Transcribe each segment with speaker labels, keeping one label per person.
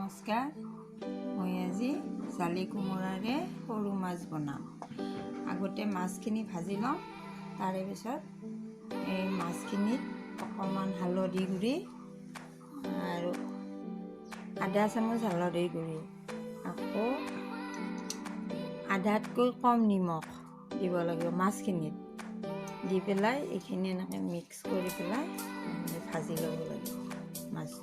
Speaker 1: নমস্কাৰ, মই আজি জালি কোমোৰাৰে সৰু মাছ বনাম। আগতে মাছখিনি ভাজি ল'ম, তাৰে পিছত এই মাছখিনিত অকণমান হালধি গুড়ি আৰু আধা চামুচ হালধি গুড়ি, আকৌ আধাতকৈ কম নিমখ দিব লাগিব মাছখিনিত। দি পেলাই এইখিনি এনেকৈ মিক্স কৰি পেলাই ভাজি ল'ব লাগিব মাছ।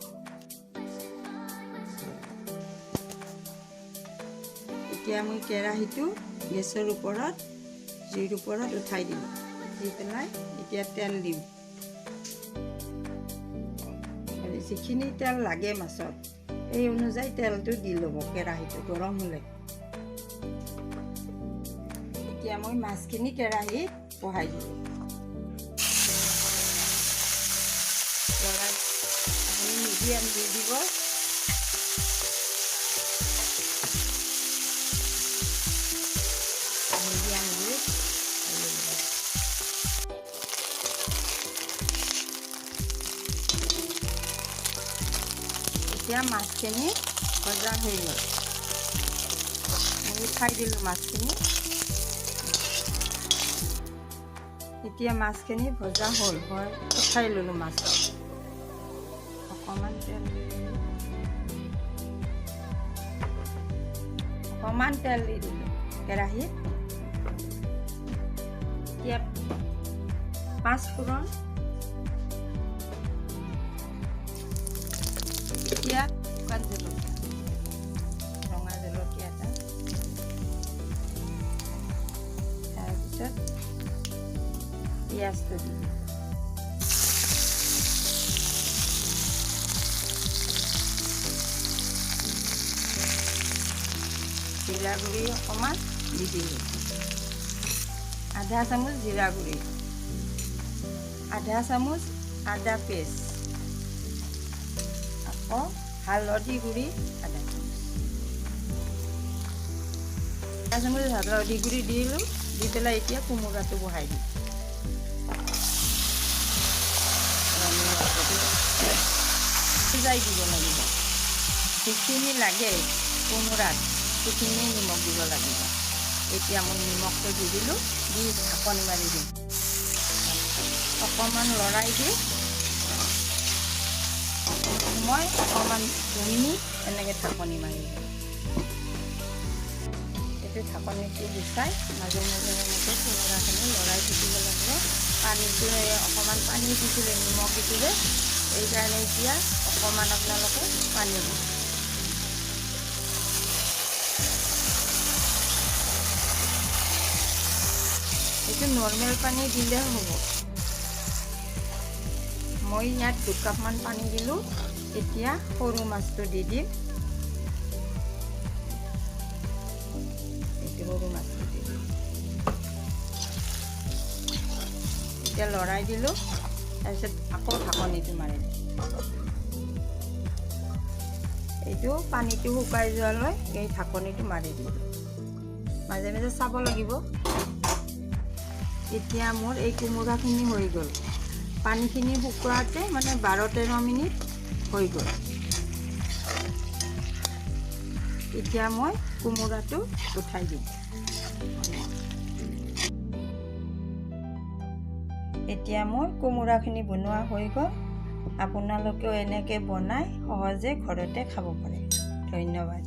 Speaker 1: এতিয়া মই কেৰাহীটো গেছৰ ওপৰত জুইৰ ওপৰত উঠাই দিলোঁ, দি পেলাই এতিয়া তেল দিম। যিখিনি তেল লাগে মাছত এই অনুযায়ী তেলটো দি ল'ব কেৰাহীটো গৰম হ'লে। এতিয়া মই মাছখিনি কেৰাহীত বহাই দিলোঁ। আপুনি মিডিয়াম দি দিব। মিডিয়াম জুইত এতিয়া মাছখিনি ভজা হৈ গ'ল। মই উঠাই দিলোঁ মাছখিনি। এতিয়া মাছখিনি ভজা হ'ল, মই উঠাই ল'লোঁ মাছ। অকণমান তেল অকণমান তেল দি দিলোঁ কেৰাহীত। এতিয়া পাঁচফোৰণ, এতিয়া শুকান জলকীয়া, ৰঙা জলকীয়া এটা, তাৰপিছত পিঁয়াজটো দি দিলোঁ। জিৰা গুড়ি অকণমান দি দিলোঁ, আধা চামুচ জিৰা গুড়ি, আধা চামুচ আদা পেষ্ট, আকৌ হালধি গুড়ি আধা চামুচ, আধা চামুচ হালধি গুড়ি দিলোঁ। দি পেলাই এতিয়া কোমোৰাটো বহাই দিম। সিজাই দিব লাগিব, যিখিনি লাগে কোমোৰাত সেইখিনি নিমখ দিব লাগিব। এতিয়া মই নিমখটো দি দিলোঁ, দি ঢাকনি মাৰি দিম। অকণমান লৰাই দি মই অকণমান 2 মিনিট এনেকৈ ঢাকনি মাৰি দিম। এইটো ঢাকনিটো গুচাই মাজে মাজে এনেকৈ কোমোৰাখিনি লৰাই থাকিব লাগিব। পানীটো অকণমান পানী দিছিলে, নিমখ দিছিলে, সেইকাৰণে এতিয়া অকণমান আপোনালোকে পানী দিব। এইটো নৰ্মেল পানী দিলেও হ'ব। মই ইয়াত 2 কাপমান পানী দিলোঁ। এতিয়া সৰু মাছটো দি দিম। এইটো সৰু মাছটো দি দিম। এতিয়া লৰাই দিলোঁ, তাৰপিছত আকৌ ঢাকনিটো মাৰি দিম। এইটো পানীটো শুকাই যোৱালৈ এই ঢাকনিটো মাৰি দিলোঁ। মাজে মাজে চাব লাগিব। এতিয়া মোৰ এই কোমোৰাখিনি হৈ গ'ল। পানীখিনি শুকোৱাতে মানে 12-13 মিনিট হৈ গ'ল। এতিয়া মই কোমোৰাটো উঠাই দিম। এতিয়া মোৰ কোমোৰাখিনি বনোৱা হৈ গ'ল। আপোনালোকেও এনেকৈ বনাই সহজে ঘৰতে খাব পাৰে। ধন্যবাদ।